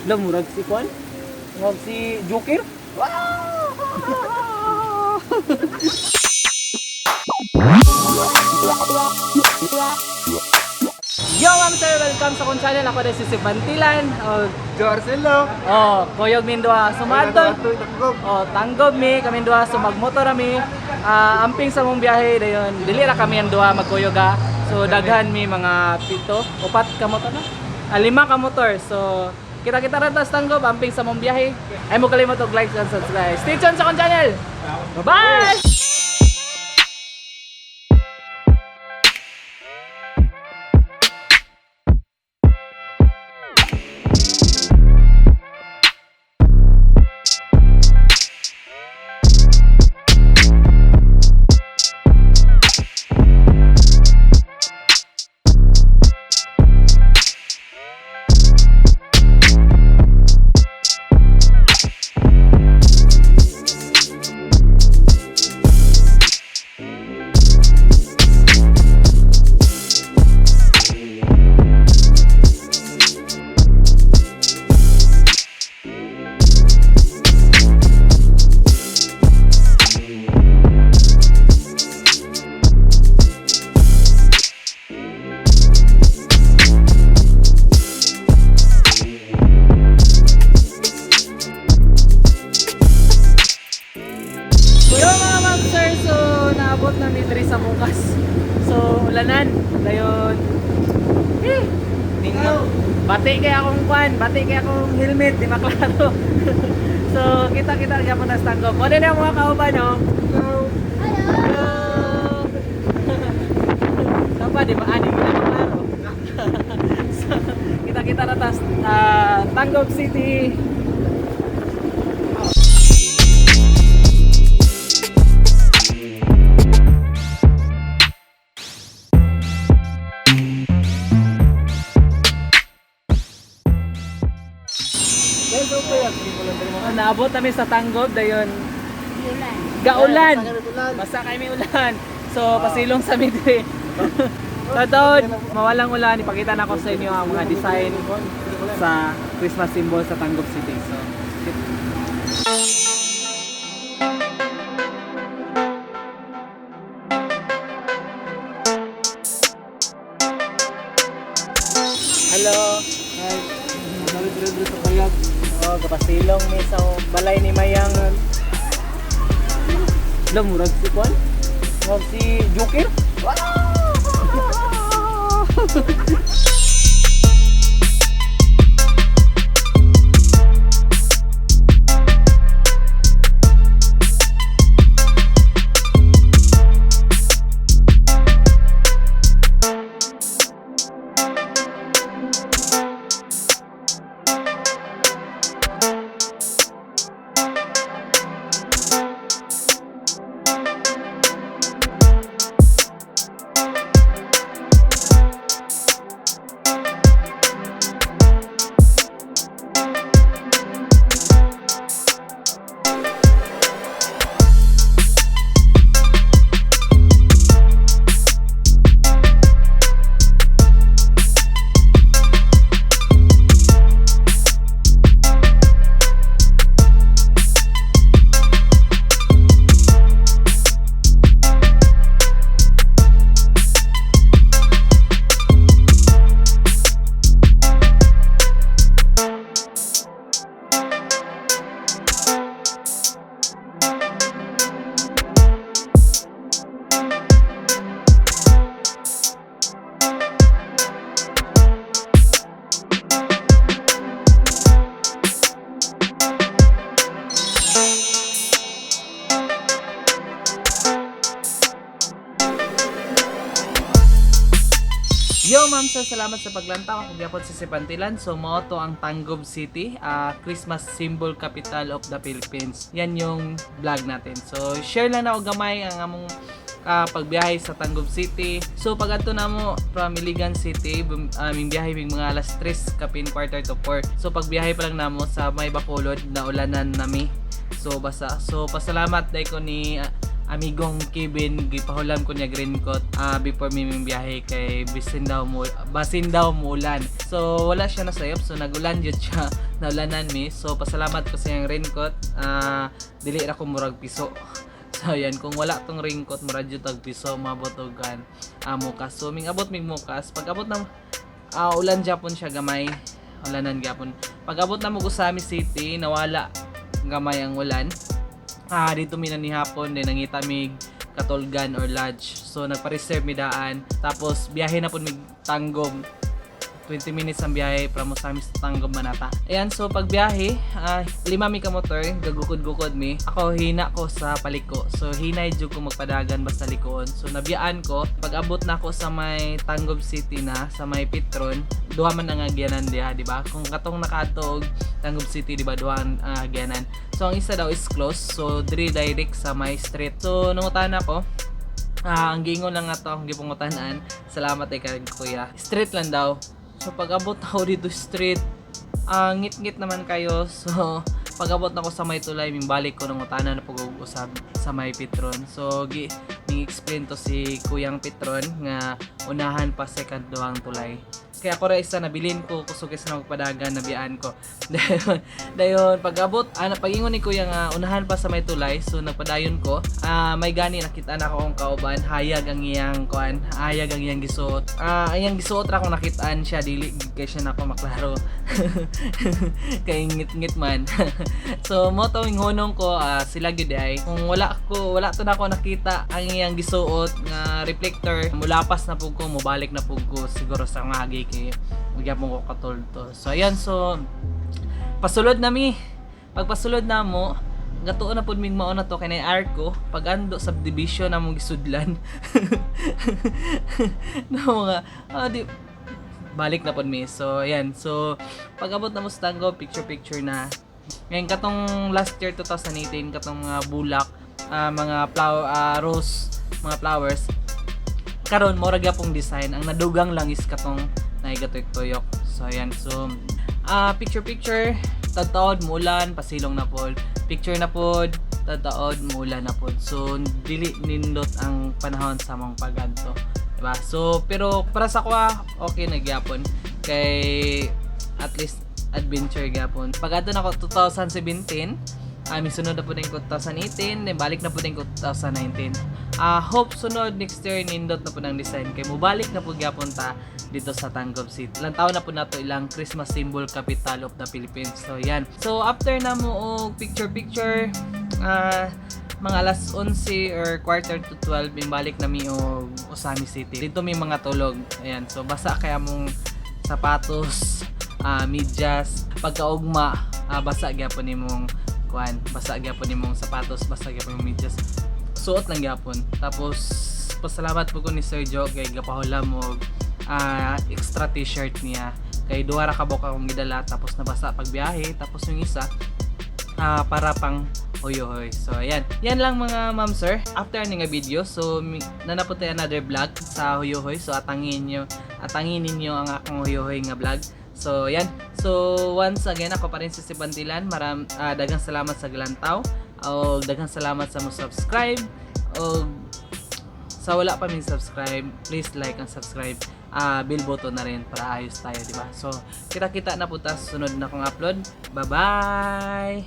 La, murag si Kwan? Murag si Joker? Yo, ma'am sir, welcome sa akong channel. Ako na si Sipantilan. Oh, Jorcelo. oh, Koyog Mindua. Sumadto. Oh, tanggob mi, kami duha, so magmotor mi. Ah, amping sa mong biyahe dayon. Dili ra kami ang duha magkuyog ha. So daghan mi mga pito, upat ka motor na. Ah, lima ka motor. So kita-kita ra ta sa tanggob amping sa mong biyahe. Ay mo kalimot og like and subscribe. Stay tuned sa akong channel. Bye-bye. Yo mga ma'am sir, so naabot na mi diri sa Mukas. So ulanan, dayon. Eh, ning bati kay akong kwan, bati kay akong helmet, di maklaro. So kita-kita gyapon na sa tanggop. Mo na ang mga kauban no. Hello. Hello. Sapa di ba ani gina maklaro. So kita-kita na tas Tanggob City. Oh, naabot kami sa Tanggob dayon. Gaulan. Basta kay may ulan. So pasilong sa midri. Totoo, mawalang ulan, ipakita na ko sa inyo ang mga design sa Christmas symbol sa Tanggob City. So, hello. Hi. Oh, kapasilong mi sa balay ni Mayang. Lah, murag si Kwan? Murag si Joker? Yo ma'am sir, salamat sa paglantaw. Ako gyapon si Sipantilan. So mao to ang Tanggob City, Christmas symbol capital of the Philippines. Yan yung vlog natin. So share lang na og gamay ang among pagbiyahe sa Tanggob City. So pag adto namo from Iligan City, aming biyahe mig mga alas 3 kapin 3:45. So pagbiyahe pa lang namo sa may Bacolod, naulanan nami. So basa. So pasalamat dai ko ni Amigong Kevin, gipahulam ko niya raincoat before mi biyahe kay bisin daw muulan. So wala siya nasayop, so nagulan jud siya, naulanan mi. So pasalamat ko sa iyang raincoat. Dili ra ko murag piso. So ayan, kung wala tong raincoat, murag jud tag piso mabot og kan mukas. So ming abot mig mukas, pag abot na ulan japon siya gamay, ulanan gyapon. Pag abot na mo Ozamiz City, nawala gamay ang ulan. Dito mi na nihapon din, nangita mig katulgan or lodge. So nagpa-reserve mi daan. Tapos biyahe na pud mig Tanggob. 20 minutes ang biyahe from Ozamiz to Tanggob Manata. Ayan, so pag biyahe, lima mi ka motor, gagukod-gukod mi. Ako, hina ko sa paliko. So hinay jud ko magpadagan basta likoon. So nabiyaan ko, pag abot na ako sa may Tanggob City na, sa may Petron, duha man ang agyanan diha, di ba? Kung katong nakaadto og Tanggob City, di ba, duha ang agyanan. So ang isa daw is close, so diri direct sa may street. So nangutana ko, ang giingon lang ato akong gipangutanan. Salamat ay kay kuya. Street lang daw. So pag abot ako dito street, ngit-ngit naman kayo. So pag abot na ko sa may tulay, ming balik ko ng utanan na pag-usab sa may Petron. So gi ming explain to si Kuyang Petron nga unahan pa second duhang tulay. Kaya ako ra isa nabilin ko, kusog kaysa na magpadagan, nabiyaan ko. Dayon pag abot ana, pag-ingon ni kuya nga unahan pa sa may tulay, so nagpadayon ko. May gani nakita na ako akong kauban, hayag ang iyang kuan, hayag ang iyang gisuot. Ang iyang gisuot ra akong nakitaan siya, dili kay siya nako maklaro. Kay ngit-ngit man. So mo to hunong ko, sila gyud ay. Kung wala to na ako nakita ang iyang gisuot nga reflector, mulapas na pud ko, mobalik na pud ko siguro sa ngagi kay magyapon ko katulto. So ayan, so pasulod na mi. Pagpasulod na mo, gatuon na pud mig mao na to kay nay arko, pag ando subdivision na mong gisudlan. No mga di balik na pud mi. So ayan, so pag abot na mo sa Tanggob, picture picture na. Ngayon katong last year 2018, katong mga bulak, mga flower, rose, mga flowers. Karon mura gyapong design, ang nadugang lang is katong naigatoy-tuyok. So ayan, so picture picture, tadtaod muulan, pasilong na pod. Picture na pod, tadtaod muulan na pod. So dili nindot ang panahon sa among pagadto. Diba? So pero para sa kuha, okay na gyapon kay at least adventure gyapon. Pag-adto na ko 2017, aming sunod na po din ko 2018, then balik na po din ko 2019. Hope sunod next year nindot na po ng design kay mobalik na po gyapon ta dito sa Tanggob City. Ilang taon na po nato ilang Christmas symbol capital of the Philippines. So yan. So after na mo og picture picture, mga alas 11 or quarter to 12, balik na mi og Ozamiz City. Dito may mga tulog. Ayan. So basa kaya mong sapatos, medyas, pagkaugma, basa gyapon nimong kuan, basa gyapon nimong sapatos, basa gyapon nimong medyas. Suot lang gyapon. Tapos pasalamat po ko ni Sir Joe kay gapahulam og extra T-shirt niya. Kay duha ra ka buok akong gidala, tapos nabasa pagbiyahe, tapos yung isa para pang hoyohoy. So ayan. Yan lang, mga ma'am sir. After ani nga video, so nanapot tayo another vlog sa hoyohoy. So atangin ninyo ang akong hoyohoy nga vlog. So yan. So once again, ako pa rin si Sibantilan. Daghang salamat sa glantaw. O daghang salamat sa mo subscribe. O sa wala pa min subscribe, please like and subscribe. Bell button na rin para ayos tayo, di ba? So, kita-kita na po ta sa sunod na kong upload. Bye-bye!